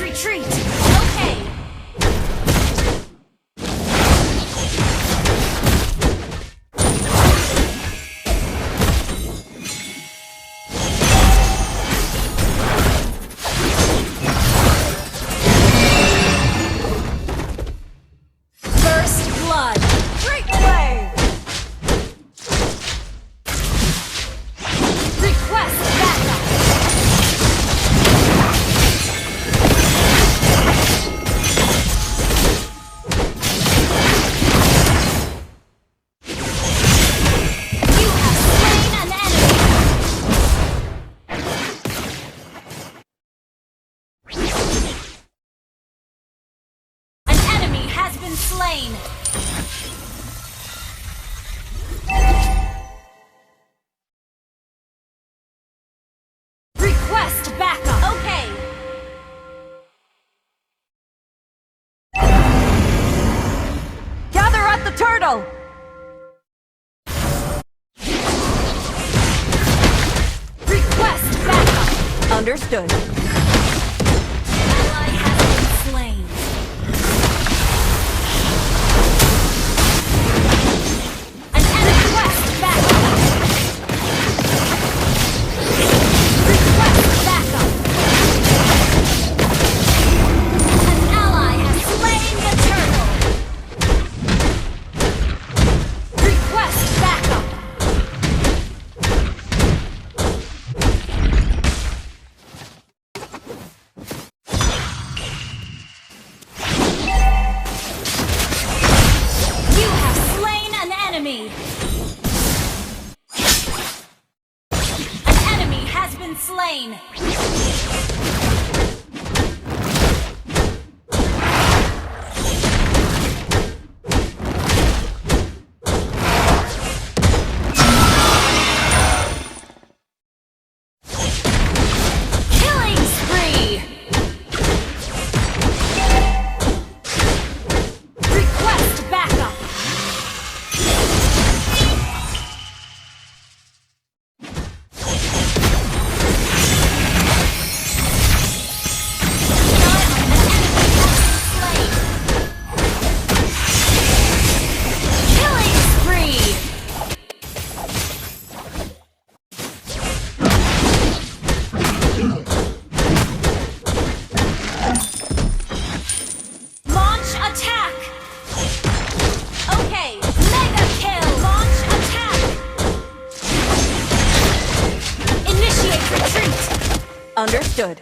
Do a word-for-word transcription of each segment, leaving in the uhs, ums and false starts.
Retreat! Okay! First blood! Great play! Request backup! You have slain an enemy! An enemy has been slain! Request backup! Okay! Gather up the turtle! Request backup! Understood. Ally has been slain. An enemy request backup! Request backup! An ally has slain the turtle! Request backup! You have slain an enemy! An enemy has been slain! Killing spree! Request backup! Killing spree! Launch attack! Okay, mega kill! Launch attack! Initiate retreat! Understood.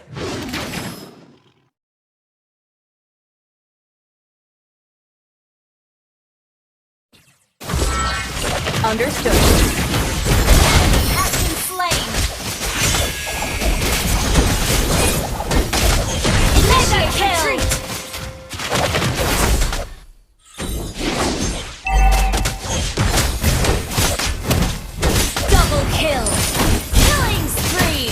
Understood. Enemy has been slain. Mega kill! Double kill! Killing spree!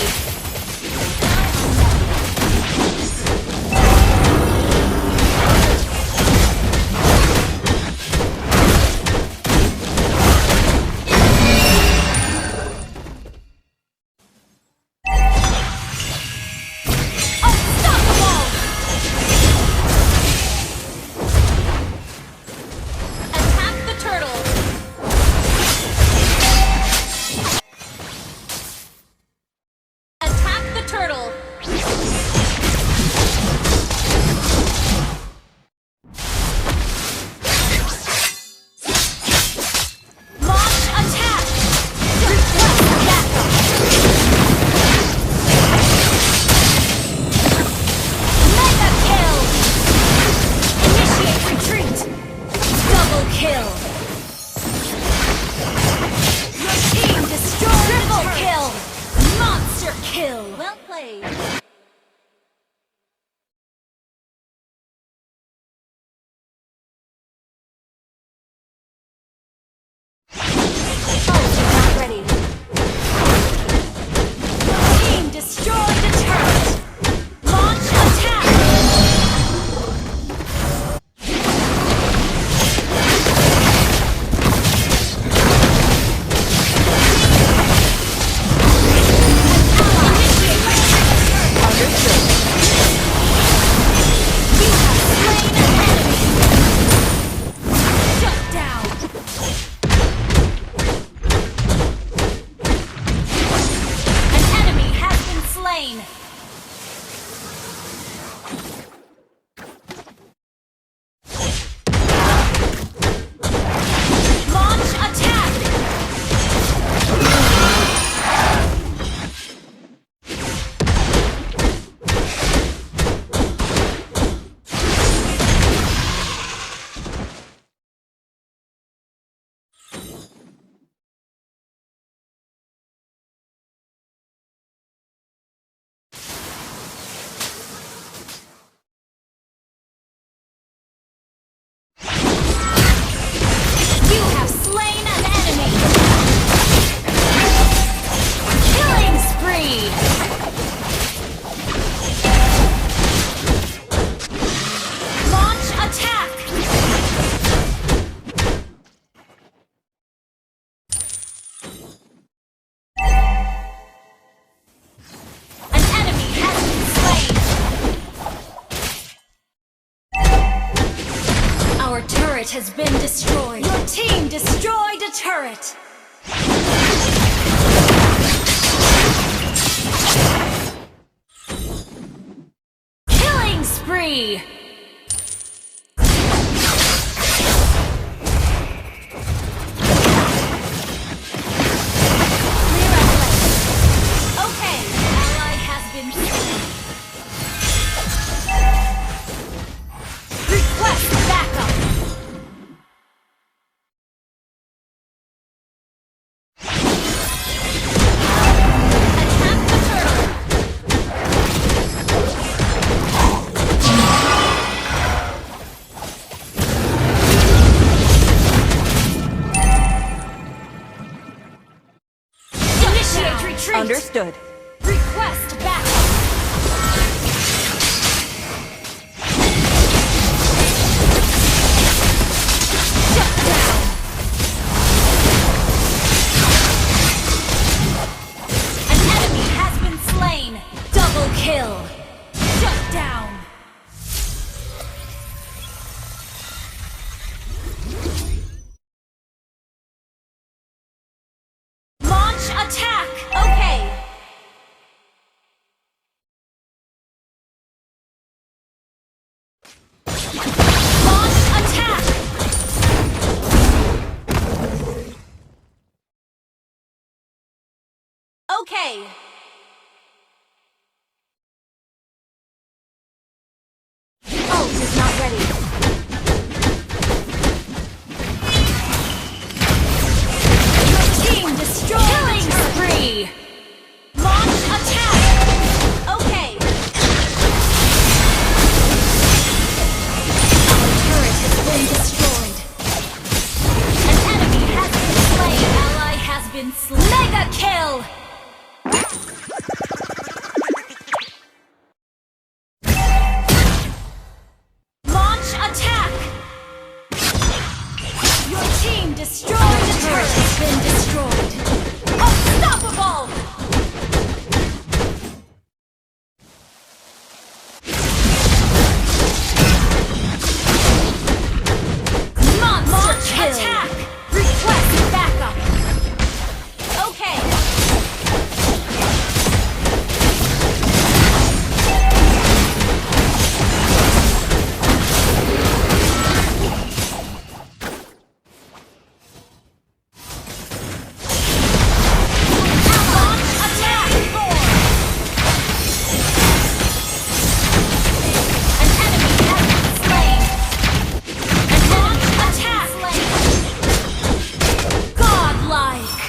It has been destroyed. Your team destroyed a turret. Killing spree. Okay, ally has been slain. Request backup. Attack the turtle. Initiate retreat. Understood. Request backup. Shut down. An enemy has been slain. Double kill. Shut down. Launch attack. Okay. Launch attack. Okay. Ult is not ready. Your team destroyed. Killing spree. Launch attack. Okay. Our turret has been destroyed. An enemy has been slain. Ally has been slain. Mega kill. Launch attack! Your team destroyed the turret. Has been destroyed. Unstoppable! Monster kill. Launch attack! Request backup. Okay. Launch attack! An enemy has been slain. An enemy attack! Godlike!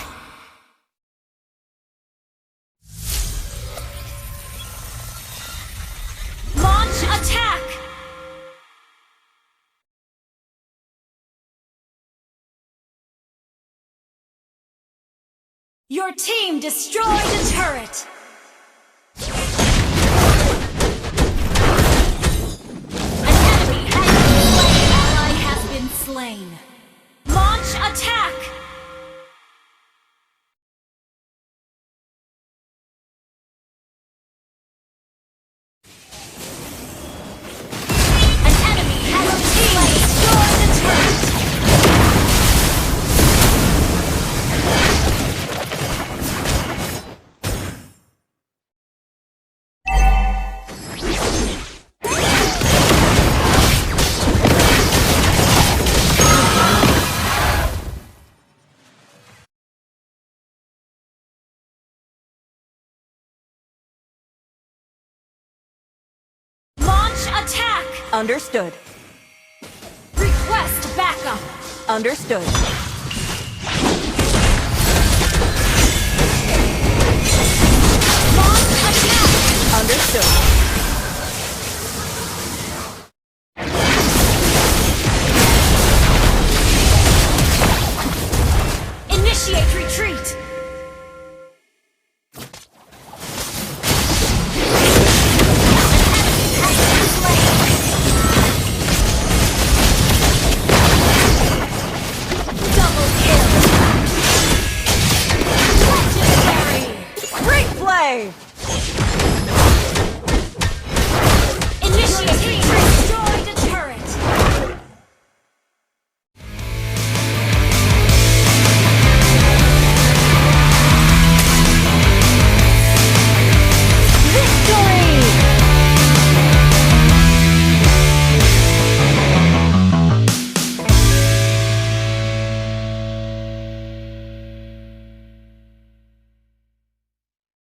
Launch attack! Your team destroyed a turret! An enemy has been slain. Ally has been slain. Launch attack! An enemy has been slain. Destroy the turret. Launch attack! Understood. Request backup! Understood. Launch attack! Understood. Initiate retreat! Double kill! Legendary! Great play!